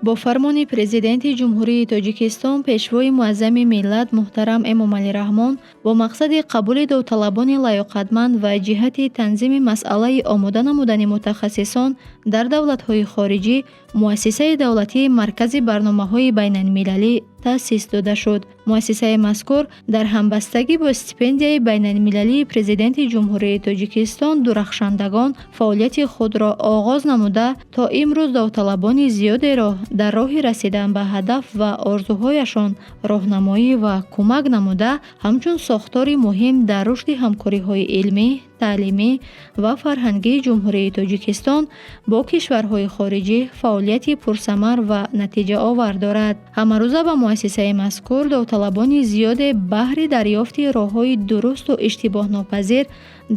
Бо фармони Президенти Ҷумҳурии Тоҷикистон, Пешвои муаззами миллат муҳтарам Эмомалӣ Раҳмон, бо мақсади қабули довталабони лаёқатманд ва ҷиҳати танзими масъалаи омода намудани мутахассисон дар давлатҳои хориҷӣ Муассисаи давлатии Маркази барномаҳои байналмилалӣ таъсис дода шуд. Муассисаи мазкур дар ҳамбастагӣ бо стипендияи байналмилалии Президенти Ҷумҳурии Тоҷикистон «Дурахшандагон» фаъолияти худро оғоз намуда, то имрӯз довталабони зиёдеро дар роҳи расидан ба ҳадаф ва орзуҳояшон роҳнамоӣ ва кӯмак намуда, ҳамчун сохтори муҳим дар рушди ҳамкориҳои илмӣ, таълимӣ ва фарҳангии Ҷумҳурии Тоҷикистон бо кишварҳои хориҷӣ фаъолияти пурсамар ва натиҷаовар дорад. Ҳамарӯза ба муассисаи мазкур довталабони зиёде баҳри дарёфти роҳҳои дурусту иштибоҳнопазир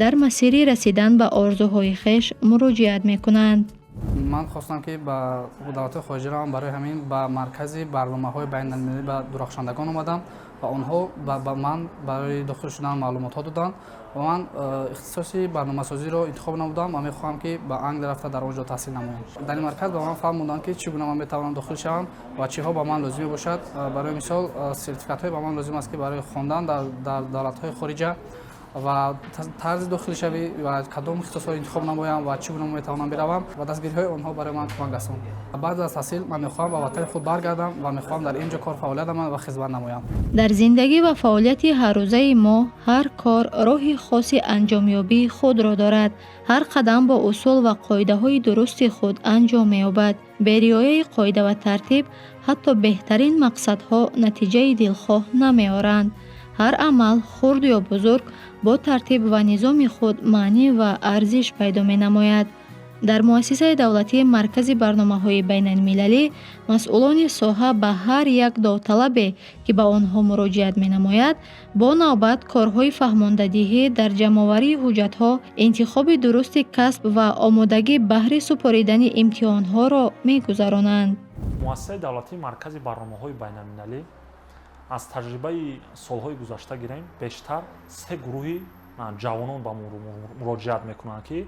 дар масири расидан ба орзуҳои хеш муроҷиат мекунанд. Ман хостам, ки ба давлатҳои хориҷӣ равам. Барои ҳамин ба Маркази барномаҳои байналмилалӣ, ба «Дурахшандагон» омадам ва онҳо ба ман барои дохил шудан маълумотҳо доданд ва ман ихтисоси барномасозиро интихоб намудам ва мехоҳам, ки ба Англия рафта, дар он ҷо таҳсил намоям. Дар ин марказ ба ман фаҳмонданд, ки чӣ гуна ман метавонам дохил шавам ва чиҳо ба ман лозим мебошад. Барои мисол, сертификатҳое ба ман лозим аст, ки барои хондан дар давлатҳои хориҷа ва тарзи дохилшавӣ ва кадом ихтисосҳоро интихоб намоям ва чӣ гуна метавонам биравам ва дастгириҳои онҳо барои ман кӯмак расонд. Баъд аз таҳсил ман мехоҳам ба ватани худ баргардам ва мехоҳам дар ин ҷо кор фаъолият намоям ва хизмат намоям. Дар зиндагӣ ва фаъолияти ҳаррӯзаи мо ҳар кор роҳи хоси анҷомёбии худро дорад. Ҳар қадам бо усул ва қоидаҳои дурусти худ анҷом меёбад. Бе риояи қоида ва тартиб ҳатто беҳтарин мақсадҳо натиҷаи дилхоҳ намеоранд. Ҳар амал, хурд ё бузург, бо тартиб ва низоми худ маънӣ ва арзиш пайдо менамояд. Дар Муассисаи давлатии Маркази барномаҳои байналмилалӣ масъулони соҳа ба ҳар як довталабе, ки ба онҳо муроҷиат менамояд, бо навбат корҳои фаҳмондадиҳӣ дар ҷамъоварии ҳуҷҷатҳо, интихоби дурусти касб ва омодагӣ баҳри супоридани имтиҳонҳоро мегузаронанд. Муассисаи давлатии Маркази барномаҳои байналмилалӣ, аз таҷрибаи солҳои гузашта гирем, бештар се гурӯҳи ҷавонон ба муроҷиат мекунанд, ки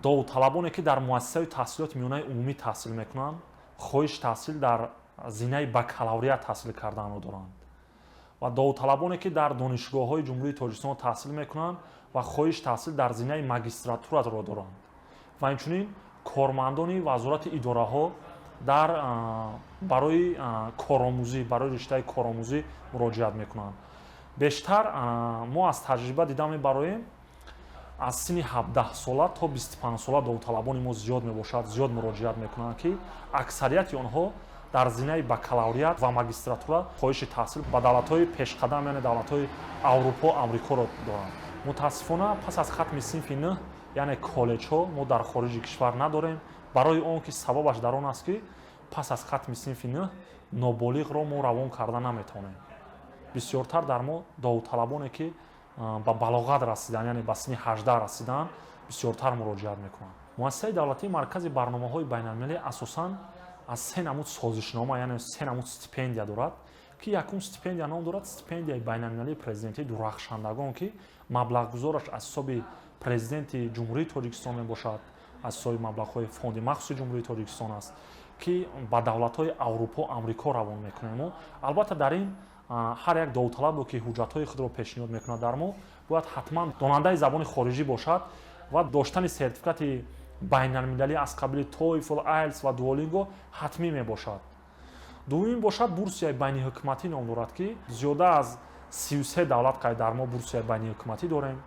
довталабоне, ки дар муассисаи таҳсилоти миёнаи умумӣ таҳсил мекунанд, хоҳиш таҳсил дар зинаи бакалаврият таҳсил карданро доранд, ва довталабоне, ки дар донишгоҳҳои Ҷумҳурии Тоҷикистон таҳсил мекунанд ва хоҳиш таҳсил дар зинаи магистратураро доранд, ва инчунин кормандони вазорати идораҳо дар барои коромӯзӣ, барои риштаи коромӯзӣ муроҷиат мекунанд. Бештар мо аз таҷриба дида мебароем, аз синни 17-сола то 25-сола довталабони мо зиёд мебошад, зиёд муроҷиат мекунанд, ки аксарияти онҳо дар зинаи бакалаврият ва магистратура хоҳиши таҳсил ба давлатҳои пешқадам, яъне давлатҳои Аврупо, Амрикоро доранд. Мутаассифона, пас аз хатми синфи нӯҳ, яъне коллеҷҳо, мо дар хориҷи кишвар надорем, барои он ки сабабаш дар он аст, ки пас аз хатми синфи нӯҳ ноболиғро мо равон карда наметавонем. Бисёртар дар мо довталабоне, ки ба балоғат расидан, яъне ба синни 18 расидан, бисёртар муроҷиат мекунанд. Муассисаи давлатии Маркази барномаҳои байналмилалӣ асосан аз се намуд созишнома, яъне се намуд стипендия дорад, ки якум стипендия ном дорад стипендияи байналмилалии президентии «Дурахшандагон», ки маблағгузораш аз ҳисоби Президенти Ҷумҳурии Тоҷикистон мебошад, аз ҳисоби маблағҳои Фонди махсуси Ҷумҳурии Тоҷикистон аст, ки ба давлатҳои Аврупо, Амрико равон мекунем. Мо албатта дар ин ҳар як довталабе, ки ҳуҷҷатҳои худро пешниҳод мекунад дар мо, бояд ҳатман донандаи забони хориҷӣ бошад ва доштани сертификати байналмилалӣ аз қабили TOEFL, IELTS ва Duolingo ҳатмӣ мебошад. Дуввумин бошад бурсияи байниҳукуматӣ ном дорад, ки зиёда аз 33 давлат қайд дар мо бурсияи байниҳукуматӣ дорем.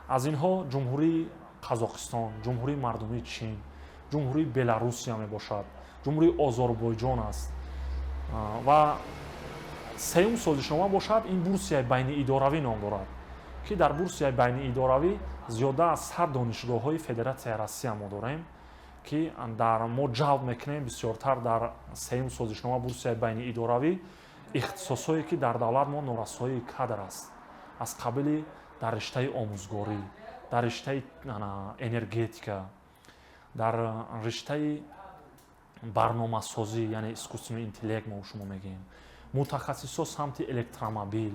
Аз инҳо Ҷумҳурии Қазоқистон, Ҷумҳурии Мардумии Чин, Ҷумҳурии Беларусия мебошад, Ҷумҳурии Озарбойҷон аст. Ва сеюм созишнома бошад, ин бурсияи байниидоравӣ ном дорад, ки дар бурсияи байниидоравӣ зиёда аз 100 донишгоҳҳои Федератсияи Россия мо дорем, ки дар мо ҷалб мекунем бисёртар дар сеюм созишнома, бурсияи байниидоравӣ, ихтисосҳое, ки дар давлат мо норасоии кадр аст, аз қабили дар риштаи омӯзгорӣ, дар риштаи энергетика, дар риштаи барномасозӣ, яъне искусственный интеллект мо шумо мегӯем, мутахассисҳо самти электромобил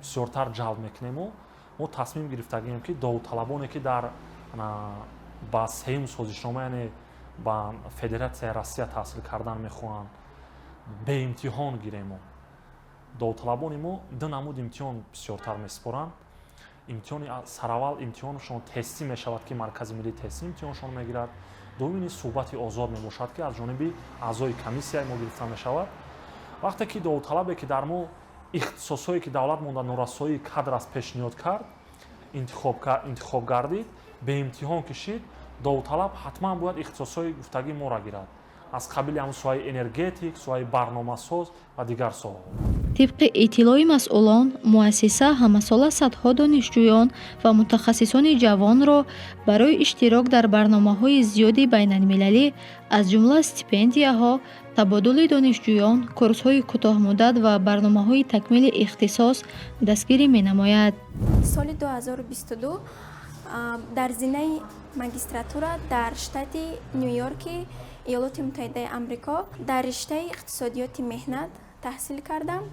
бисёртар ҷалб мекунему. Мо тасмим гирифтагием, ки довталабоне, ки дар ба сеюм созишнома, яъне Ба Федератсияи Россия таҳсил кардан мехоҳанд, беимтиҳон гирему довталабони мо ду намуд имтиҳон бисёртар месупоранд. Имтиҳони сараввал, имтиҳоншон тестӣ мешавад, ки Маркази миллии тестӣ имтиҳоншон мегирад. Дуюм, ин суҳбати озод мебошад, ки аз ҷониби аъзои комиссияи мо гирифта мешавад. Вақте ки довталабе, ки дар мо ихтисосҳое, ки давлат монда норасоии кадр аст, пешниҳод кард, интихоб гардид, беимтиҳон кишид, довталаб ҳатман бояд ихтисосҳои гуфтагии моро гирад, аз қабили ҳамн соҳаи энергетик, соҳаи барномасоз ва дигар соҳаҳо. Тибқи иттилои масъулон, муассиса ҳамасола садҳо донишҷӯён ва мутахассисони ҷавонро барои иштирок дар барномаҳои зиёди байналмилалӣ, аз ҷумла стипендияҳо, табодули донишҷӯён, курсҳои кӯтоҳмуддат ва барномаҳои такмили ихтисос дастгирӣ менамояд. Соли 2022 дар зинаи магистратура дар штати Ню-Йорки Иёлоти Муттаҳидаи Амрико дар риштаи иқтисодиёти меҳнат таҳсил кардам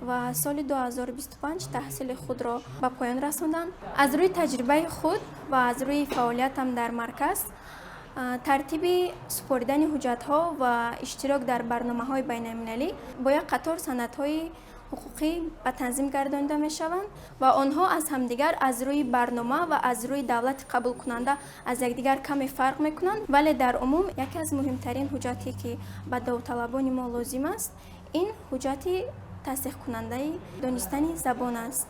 ва соли 2025 таҳсили худро ба поён расондам. Аз рӯи таҷрибаи худ ва аз рӯи фаъолиятам дар марказ, тартиби супоридани ҳуҷҷатҳо ва иштирок дар барномаҳои байналмилалӣ бо як қатор санадҳои ҳуқуқӣ ба танзим гардонида мешаванд ва онҳо аз ҳамдигар аз рӯи барнома ва аз рӯи давлати қабулкунанда аз якдигар каме фарқ мекунанд. Вале дар умум яке аз муҳимтарин ҳуҷҷате, ки ба довталабони мо лозим аст, ин ҳуҷҷати тасдиқкунандаи донистани забон аст,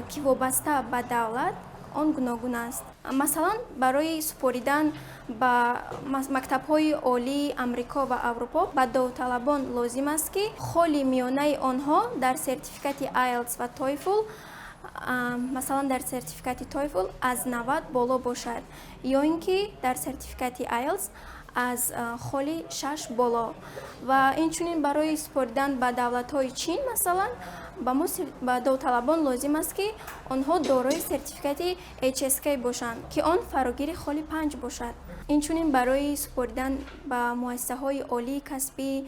ки вобаста ба давлат он гуногун аст. Масалан, барои супоридан ба мактабҳои олии Амрико ва Аврупо ба довталабон лозим аст, ки холи миёнаи онҳо дар сертификати IELTS ва TOEFL, масалан, дар сертификати TOEFL аз 90 боло бошад ё ин ки дар сертификати IELTS аз холи 6 боло. Ва инчунин барои супоридан ба давлатҳои Чин, масалан, ба мо, ба довталабон лозим аст, ки онҳо дорои сертификати HSK бошанд, ки он фарогири холи 5 бошад. Инчунин барои супоридан ба муассисаҳои олии касбии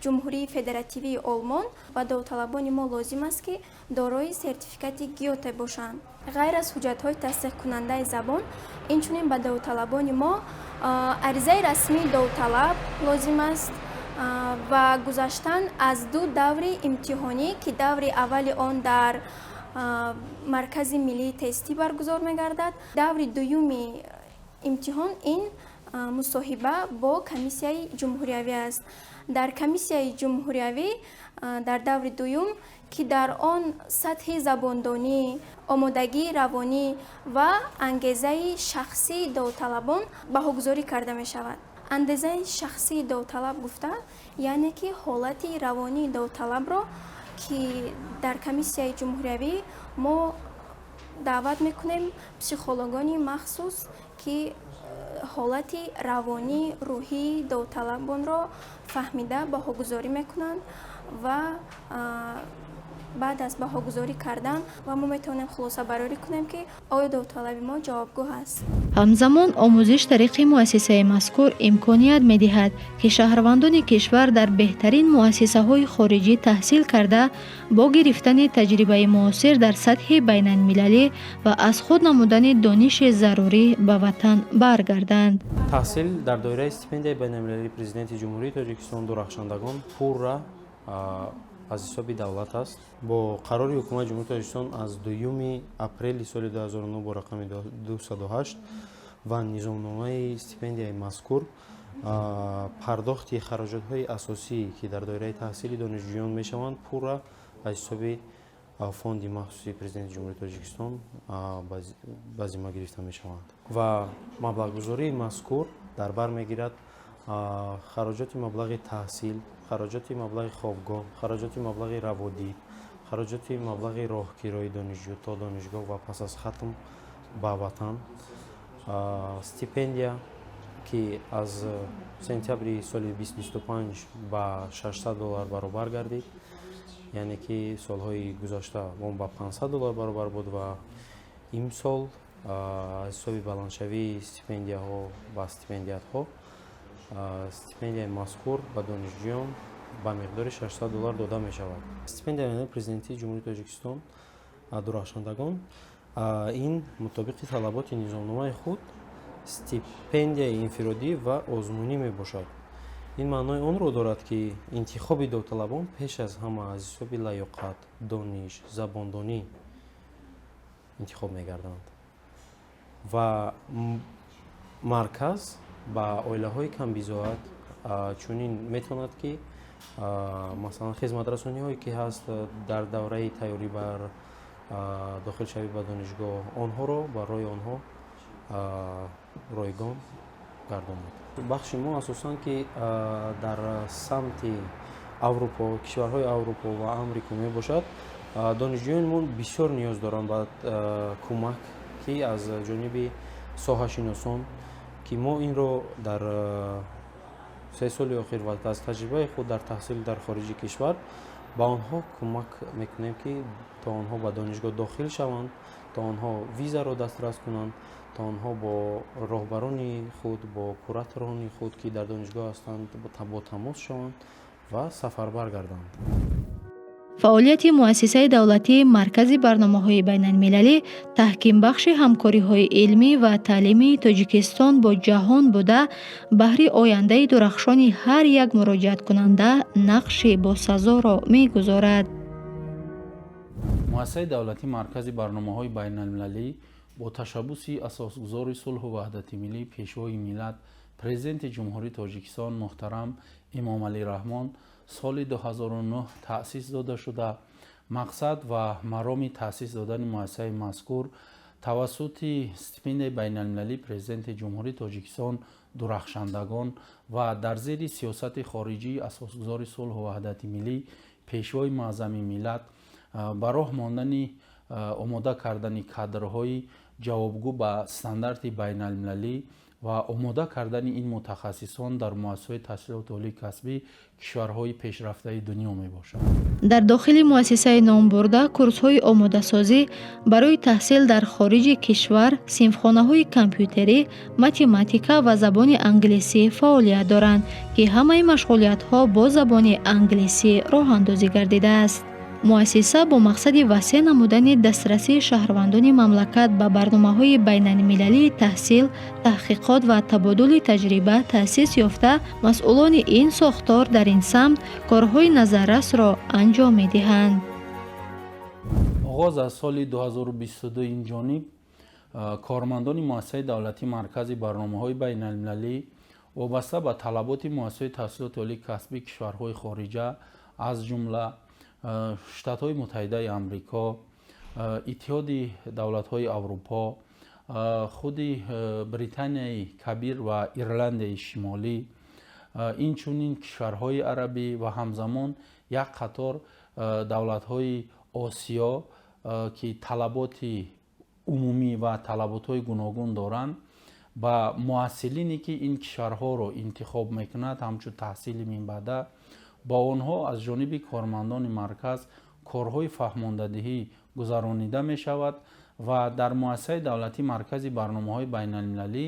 Ҷумҳурии Федеративии Олмон ба довталабони мо лозим аст, ки дорои сертификати Гёте бошанд. Ғайр аз ҳуҷҷатҳои тасдиқкунандаи забон, инчунин ба довталабони мо аризаи расмии довталаб лозим аст ва гузаштан аз ду даври имтиҳонӣ, ки даври аввали он дар Маркази миллии тестӣ баргузор мегардад. Даври дуюми имтиҳон ин мусоҳиба бо комиссияи ҷумҳуриявӣ аст. Дар комиссияи ҷумҳуриявӣ дар даври дуюм, ки дар он сатҳи забондонӣ, омодагии равонӣ ва ангезаи шахсии довталабон баҳогузорӣ карда мешавад. Ангезаи шахсии довталаб гуфта, яъне ки ҳолати равонии довталабро, ки дар комиссияи ҷумҳуриявӣ мо даъват мекунем психологони махсус, ки ҳолати равонӣ, рӯҳии довталабонро фаҳмида баҳогузорӣ мекунанд ва баъд аз баҳогузорӣ кардан ва мо метавонем хулосабарорӣ кунем, ки оё довталаби мо ҷавобгӯ ҳаст. Ҳамзамон, омӯзиш тариқи муассисаи мазкур имконият медиҳад, ки шаҳрвандони кишвар дар беҳтарин муассисаҳои хориҷӣ таҳсил карда, бо гирифтани таҷрибаи муосир дар сатҳи байналмилалӣ ва аз худ намудани дониши зарурӣ ба ватан баргарданд. Таҳсил дар доираи стипендияи байналмилалии Президенти Ҷумҳурии Тоҷикистон «Дурахшандагон» пурра аз ҳисоби давлат аст. Бо қарори Ҳукумати Ҷумҳурии Тоҷикистон аз 2 апрели соли 2009 бо рақами 208 ва низомномаи стипендияи мазкур пардохти хароҷотҳои асосӣ, ки дар доираи таҳсили донишҷӯён мешаванд, пурра аз ҳисоби фонди махсуси Президенти Ҷумҳурии Тоҷикистон ба зимма гирифта мешаванд ва маблағгузории мазкур дар бар мегирад хароҷоти маблағи таҳсил, хароҷоти маблағи хобгоҳ, хароҷоти маблағи раводид, хароҷоти маблағи роҳкирои донишҷӯ то донишгоҳ ва пас аз хатм ба ватан, стипендия, ки аз сентябри соли 2025 ба 600 доллар баробар гардид, яъне ки солҳои гузашта он ба 500 доллар баробар буд ва имсол аз ҳисоби баландшавии стипендияҳо ва стипендиатҳо стипендияи мазкур ба донишҷӯён ба миқдори 600 доллар дода мешавад. Стипендияи Президентии Ҷумҳурии Тоҷикистон «Дурахшандагон» ин мутобиқи талаботи низомномаи худ Стипендияи инфиродӣ ва озмунӣ мебошад. Ин маънои онро дорад, ки интихоби довталабон пеш аз ҳама аз ҳисоби лаёқат, дониш, забондонӣ интихоб мегарданд ва марказ ба оилаҳои камбизоат чунин метавонад, ки масалан хизматрасониҳое ки ҳаст дар давраи тайёрӣ бар дохилшавӣ ба донишгоҳ, онҳоро барои онҳо ройгон гардонад. Бахши мо асосан ки дар самти Аврупо, кишварҳои Аврупо ва Амрико мебошад. Донишҷӯёни мо бисёр ниёз доранд ба кӯмак, ки аз ҷониби соҳашиносон, ки мо инро дар 3 соли охир ва аз таҷрибаи худ дар таҳсил дар хориҷи кишвар ба онҳо кӯмак мекунем, ки то онҳо ба донишгоҳ дохил шаванд, то онҳо визаро дастрас кунанд, то онҳо бо роҳбарони худ, бо кураторони худ, ки дар донишгоҳ ҳастанд, бо тамос шаванд ва сафарбар гарданд. Фаъолияти муассисаи давлатии Маркази барномаҳои байналмилалӣ таҳкимбахши ҳамкориҳои илмӣ ва таълимии Тоҷикистон бо ҷаҳон буда, баҳри ояндаи дурахшони ҳар як муроҷиаткунанда нақши босазоро мегузорад. Муассисаи давлатии Маркази барномаҳои байналмилалӣ бо ташаббуси Асосгузори сулҳу ваҳдати миллӣ, Пешвои миллат, Президенти Ҷумҳурии Тоҷикистон муҳтарам Эмомалӣ Раҳмон соли 2009 таъсис дода шуда, мақсад ва мароми таъсис додани муассисаи мазкур тавассути стипендияи байналмилалии Президенти Ҷумҳурии Тоҷикистон «Дурахшандагон» ва дар зери сиёсати хориҷии Асосгузори сулҳу ваҳдати миллӣ, Пешвои муаззами миллат ба роҳ мондани омода кардани кадрҳои ҷавобгӯ ба стандарти байналмилалӣ ва омода кардани ин мутахассисон дар муассисаҳои таҳсилоти олии касбӣ кишварҳои пешрафтаи дунё мебошад. Дар дохили муассисаи номбурда курсҳои омодасозӣ барои таҳсил дар хориҷи кишвар, синфхонаҳои компютерӣ, математика ва забони англисӣ фаъолият доранд, ки ҳамаи машғулиятҳо бо забони англисӣ роҳандозӣ гардидааст. Муассиса бо мақсади васеъ намудани дастрасии шаҳрвандони мамлакат ба барномаҳои байналмилалии таҳсил, таҳқиқот ва табодули таҷриба таъсис ёфта, масъулони ин сохтор дар ин самт корҳои назаррасро анҷом медиҳанд. Оғоз аз соли 2022 ин ҷониб кормандони муассисаи давлатии Маркази барномаҳои байналмилалӣ вобаста ба талаботи муассисаҳои таҳсилоти олии касбии кишварҳои хориҷа, аз ҷумла Штатҳои Муттаҳидаи Амрико, Иттиҳоди давлатҳои Аврупо, худи Британияи Кабир ва Ирландияи Шимолӣ, инчунин кишварҳои арабӣ ва ҳамзамон як қатор давлатҳои Осиё, ки талаботи умумӣ ва талаботҳои гуногун доранд, ба муҳассилине, ки ин кишварҳоро интихоб мекунад ҳамчун таҳсили минбаъда, ба онҳо аз ҷониби кормандони марказ корҳои фаҳмондадиҳӣ гузаронида мешавад ва дар муассисаи давлатии Маркази барномаҳои байналмилалӣ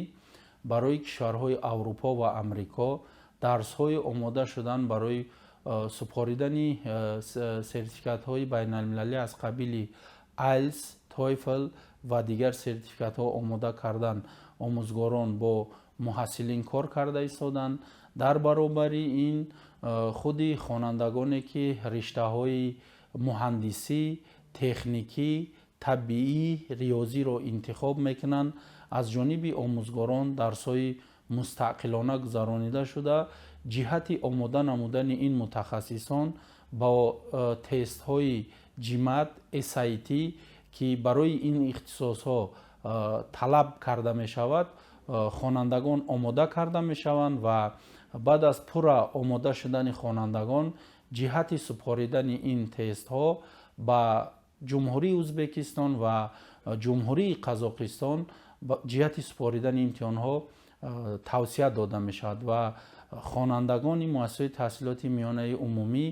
барои кишварҳои Аврупо ва Амрико дарсҳои омода шудан барои супоридани сертификатҳои байналмилалӣ аз қабили IELTS, TOEFL ва дигар сертификатҳо омода кардан омӯзгорон бо муҳассилин кор карда истоданд. Дар баробари ин худи хонандагоне, ки риштаҳои муҳандисӣ, техникӣ, табиӣ, риёзиро интихоб мекунанд, аз ҷониби омӯзгорон дарсҳои мустақилона гузаронида шуда, ҷиҳати омода намудани ин мутахассисон бо тестҳои GMAT, SAT, ки барои ин ихтисосҳо талаб карда мешавад, хонандагон омода карда мешаванд ва баъд аз пурра омода шудани хонандагон ҷиҳати супоридани ин тестҳо ба Ҷумҳурии Ӯзбекистон ва Ҷумҳурии Қазоқистон ҷиҳати супоридани имтиҳонҳо тавсия дода мешавад ва хонандагони муассисаҳои таҳсилоти миёнаи умумӣ,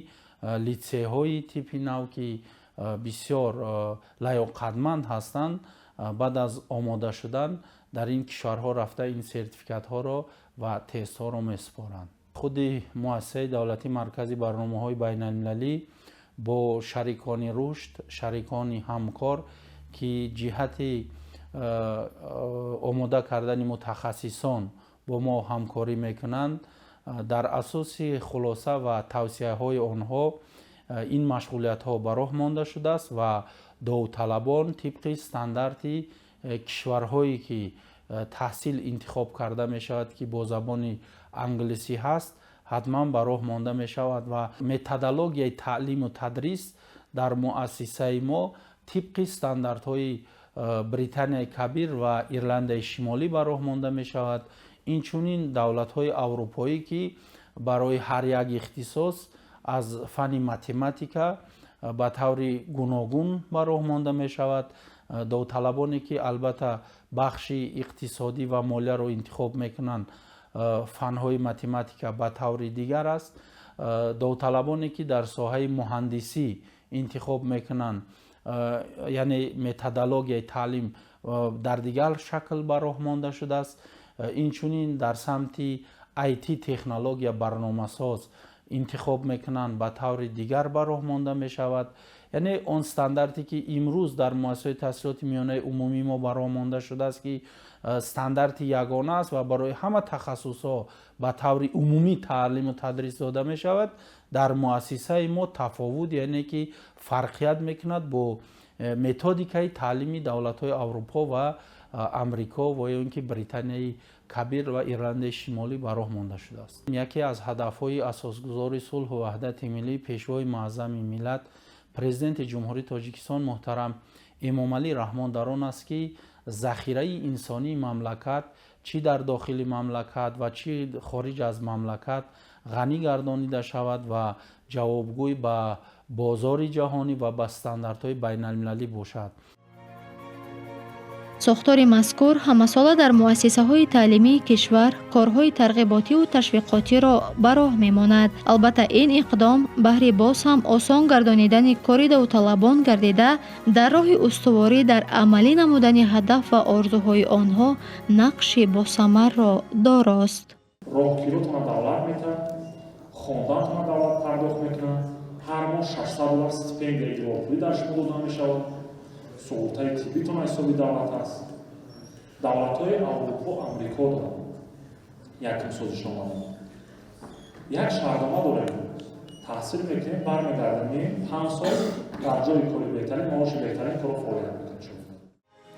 литсейҳои типи нав, ки бисёр лаёқатманд ҳастанд, баъд аз омода шудан дар ин кишварҳо рафта ин сертификатҳоро ва тестҳоро месупоранд. Худи муассисаи давлатии Маркази барномаҳои байналмилалӣ бо шарикони рушд, шарикони ҳамкор, ки ҷиҳати омода кардани мутахассисон бо мо ҳамкорӣ мекунанд. Дар асоси хулоса ва тавсияҳои онҳо ин машғулиятҳо ба роҳ монда шудааст ва довталабон тибқи стандарти кишварҳое ки таҳсил интихоб карда мешавад, ки бо забони англисӣ ҳаст, ҳатман ба роҳ монда мешавад ва методологияи таълиму тадрис дар муассисаи мо тибқи стандартҳои Британияи Кабир ва Ирландияи Шимолӣ ба роҳ монда мешавад. Инчунин давлатҳои аврупоӣ, ки барои ҳар як ихтисос аз фанни математика ба таври гуногун ба роҳ монда мешавад. Довталабоне ки албатта бахши иқтисодӣ ва молияро интихоб мекунанд, фанҳои математика ба таври дигар аст. Довталабоне ки дар соҳаи муҳандисӣ интихоб мекунанд, яъне методологияи таълим дар дигар шакл ба роҳ монда шудааст. Инчунин дар самти IT технология, барномасоз интихоб мекунанд, ба таври дигар ба роҳ монда мешавад. Яъне он стандарте ки имрӯз дар муассисаҳои таҳсилоти миёнаи умумии мо ба роҳ монда шудааст, ки стандарти ягона аст ва барои ҳама тахассусҳо ба таври умумӣ таълиму тадрис дода мешавад, дар муассисаи мо тафовут, яъне ки фарқият мекунад бо методикаи таълими давлатҳои Аврупо ва Амрико ва ё ин ки Британияи Кабир ва Ирландияи Шимолӣ ба роҳ монда шудааст. Яке аз ҳадафҳои асосгузори сулҳу ваҳдати миллӣ, Пешвои муаззами миллат, Президенти Ҷумҳурии Тоҷикистон муҳтарам Эмомалӣ Раҳмон дар он аст, ки захираи инсонии мамлакат чӣ дар дохили мамлакат ва чӣ хориҷ аз мамлакат ғанӣ гардонида шавад ва ҷавобгӯй ба бозори ҷаҳонӣ ва ба стандартҳои байналмилалӣ бошад. Сохтори мазкур ҳамасола дар муассисаҳои таълимии кишвар корҳои тарғиботиву ташвиқотиро ба роҳ мемонад. Албатта, ин иқдом баҳри боз ҳам осон гардонидани кори довталабон гардида, дар роҳи устуворӣ дар амалӣ намудани ҳадаф ва орзуҳои онҳо нақши босамарро дорост. Роҳкиротона давлат метавад, хондантона давлат пардохт мекунад, ҳар моҳ 600 доллар стипендия иҷроқулӣ дар шумо дода мешавад, суғуртаи тиббитон ҳисоби давлат аст. Давлатҳои Аврупо, Амрико доранд якум созишнома, як шартнома дорем, таҳсил мекунем, бармегардем, 5 сол дар ҷои кори беҳтарин, маоши беҳтарин корро фаъолият мекунем.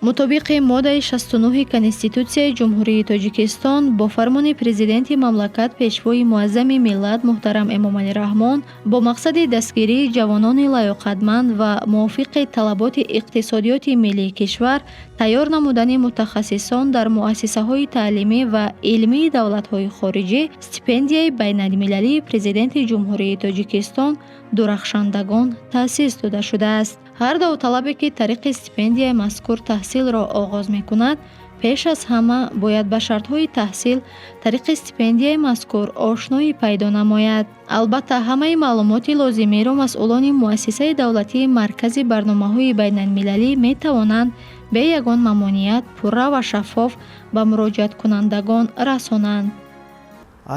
Мутобиқи моддаи 69 Конститутсияи Ҷумҳурии Тоҷикистон, бо фармони Президенти мамлакат, Пешвои муаззами миллат муҳтарам Эмомалӣ Раҳмон, бо мақсади дастгирии ҷавонони лаёқатманд ва мувофиқи талаботи иқтисодиёти миллии кишвар тайёр намудани мутахассисон дар муассисаҳои таълимӣ ва илмии давлатҳои хориҷӣ стипендияи байналмилалии Президенти Ҷумҳурии Тоҷикистон «Дурахшандагон» таъсис дода шудааст. Ҳар довталабе, ки тариқи стипендияи мазкур таҳсилро оғоз мекунад, пеш аз ҳама бояд ба шартҳои таҳсил тариқи стипендияи мазкур ошноӣ пайдо намояд. Албатта, ҳамаи маълумоти лозимиро масъулони муассисаи давлатии Маркази барномаҳои байналмилалӣ метавонанд бе ягон мамоният, пурра ва шаффоф ба муроҷиаткунандагон расонанд.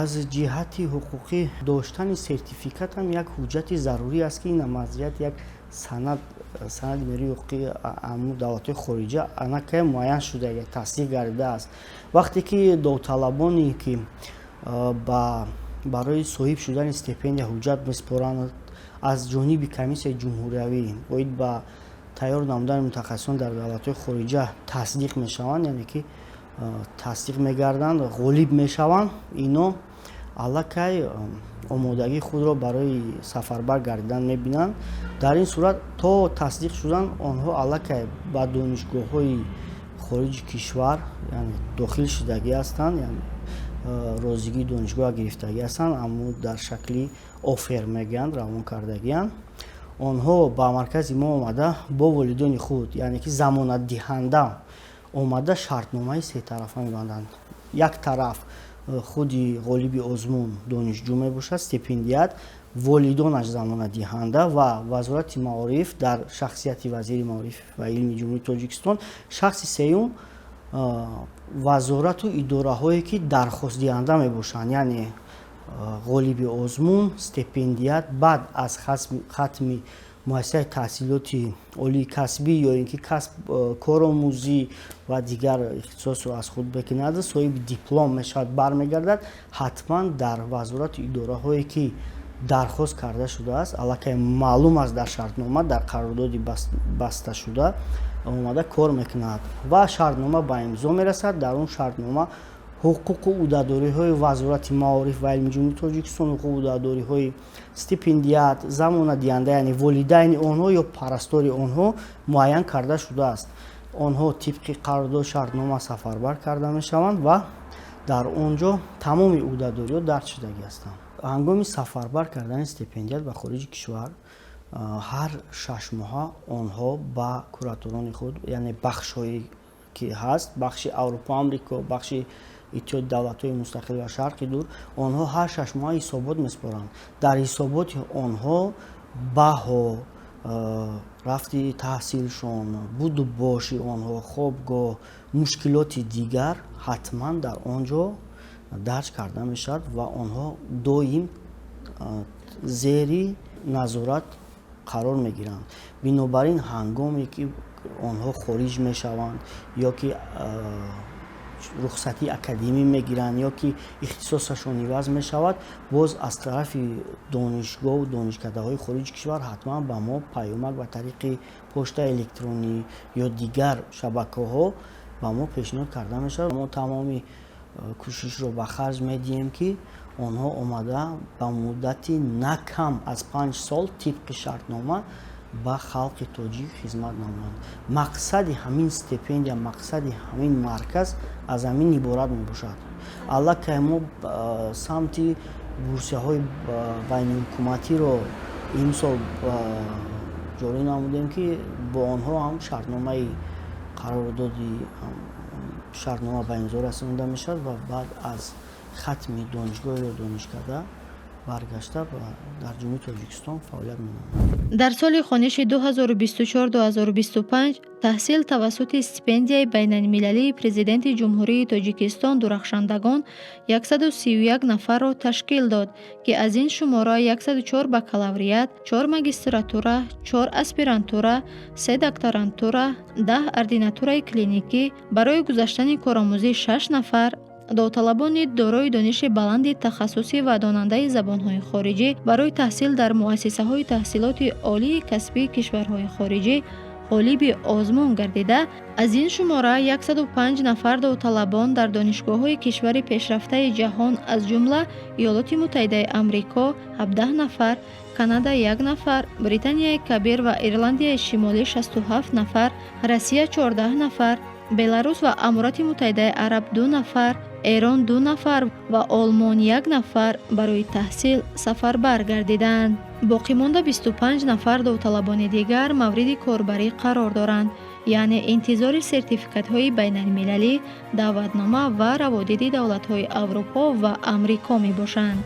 Аз ҷиҳати ҳуқуқӣ доштани сертификатам як ҳуҷҷати зарурӣ аст, ки ин аз ҷиҳати як санад, санади меъёрии ҳуқуқии давлатҳои хориҷа анакай муайян шуда, тасдиқ гардидааст. Вақте ки довталабоне ки ба барои соҳиб шудани стипендия ҳуҷҷат месупоранд, аз ҷониби Комиссияи ҷумҳуриявӣ оид ба тайёр намудани мутахассисон дар давлатҳои хориҷа тасдиқ мешаванд, яъне ки тасдиқ мегарданд, ғолиб мешаванд, ино аллакай омодагии худро барои сафарбар гардидан мебинанд. Дар ин сурат то тасдиқ шудан онҳо аллакай ба донишгоҳҳои хориҷи кишвар дохил шудагӣ ҳастанд, розигии донишгоҳ гирифтагӣ ҳастанд, аммо дар шакли оффер мегӯянд, равон кардагианд. Онҳо ба маркази мо омада, бо волидони худ, яъне ки замонатдиҳанда омада, шартномаи сетарафа мебанданд. Як тараф худи ғолиби озмун донишҷӯ мебошад, стипендиат, волидонаш замонатдиҳанда ва Вазорати маориф дар шахсияти вазири маориф ва илми Ҷумҳурии Тоҷикистон, шахси сеюм вазорату идораҳое ки дархостдиҳанда мебошанд, яъне ғолиби озмун, стипендиат баъд аз хатми Муассисаи таҳсилоти олии касбӣ ё ин ки касб, коромӯзӣ ва дигар ихтисосро аз худ мекунад, соҳиби диплом мешавад, бармегардад, ҳатман дар вазорату идораҳое ки дархост карда шудааст, аллакай маълум аст, дар шартнома, дар қарордоди басташуда омада кор мекунад ва шартнома ба имзо мерасад. Дар он шартнома ҳуқуқу ӯҳдадориҳои Вазорати маориф ва илми Ҷумҳурии Тоҷикистон, ҳуқуқу ӯҳдадориҳои стипендиат, замонатдиҳанда, яъне волидайни онҳо ё парастори онҳо муайян карда шудааст. Онҳо тибқи қарордод, шартнома сафарбар карда мешаванд ва дар он ҷо тамоми ӯҳдадориҳо дарҷ шудагӣ ҳастанд. Ҳангоми сафарбар кардани стипендиат ба хориҷи кишвар, ҳар 6 моҳа онҳо ба кураторони худ, яъне бахшҳое ки ҳаст, бахши Аврупо, Амрико, бахши Иттиҳоди давлатҳои мустақил ва Шарқи Дур, онҳо ҳар 6 моҳа ҳисобот месупоранд. Дар ҳисоботи онҳо баҳо, рафти таҳсилшон, буду боши онҳо, хобгоҳ, мушкилоти дигар ҳатман дар он ҷо дарҷ карда мешавад ва онҳо доим зери назорат қарор мегиранд. Бинобар ин, ҳангоме ки онҳо хориҷ мешаванд ё ки рухсатии академӣ мегиранд, ё ки ихтисосашон иваз мешавад, боз аз тарафи донишгоҳу донишкадаҳои хориҷи кишвар ҳатман ба мо паёмак ба тариқи почтаи электронӣ ё дигар шабакаҳо ба мо пешниҳод карда мешавад. Мо тамоми кӯшишро ба харҷ медиҳем, ки онҳо омада ба муддати на кам аз 5 сол тибқи шартнома ба халқи тоҷик хизмат намоянд. Мақсади ҳамин стипендия, мақсади ҳамин марказ аз ҳамин иборат мебошад. Аллакай мо самти бурсияҳои байниҳукуматиро имсол ҷорӣ намудем, ки бо онҳо ҳам шартномаи қарордоди шартнома ба имзо расонида мешавад ва баъд аз хатми донишгоҳ ё донишкада баргашта дар Ҷумҳурии Тоҷикистон фаъолият менамояд. Дар соли хониши 2024-2025 таҳсил тавассути стипендияи байналмилалии Президенти Ҷумҳурии Тоҷикистон «Дурахшандагон» 131 нафарро ташкил дод, ки аз ин шумора 104 бакалавриат, 4 магистратура, 4 аспирантура, 3 докторантура, 10 ординатураи клиникӣ, барои гузаштани коромӯзӣ 6 нафар довталабони дорои дониши баланди тахассусӣ ва донандаи забонҳои хориҷӣ барои таҳсил дар муассисаҳои таҳсилоти олии касбии кишварҳои хориҷӣ ғолиби озмун гардида, аз ин шумора 105 нафар довталабон дар донишгоҳҳои кишвари пешрафтаи ҷаҳон, аз ҷумла Иёлоти Муттаҳидаи Амрико 17 нафар, Канада як нафар, Британияи Кабир ва Ирландияи Шимолӣ 67 нафар, Россия 14 нафар, Беларус ва Аморати Муттаҳидаи Араб ду нафар, Эрон ду нафар ва Олмон як нафар барои таҳсил сафарбар гардиданд. Боқимонда 25 нафар довталабони дигар мавриди корбарӣ қарор доранд, яъне интизори сертификатҳои байналмилалӣ, даъватнома ва раводиди давлатҳои Аврупо ва Амрико мебошанд.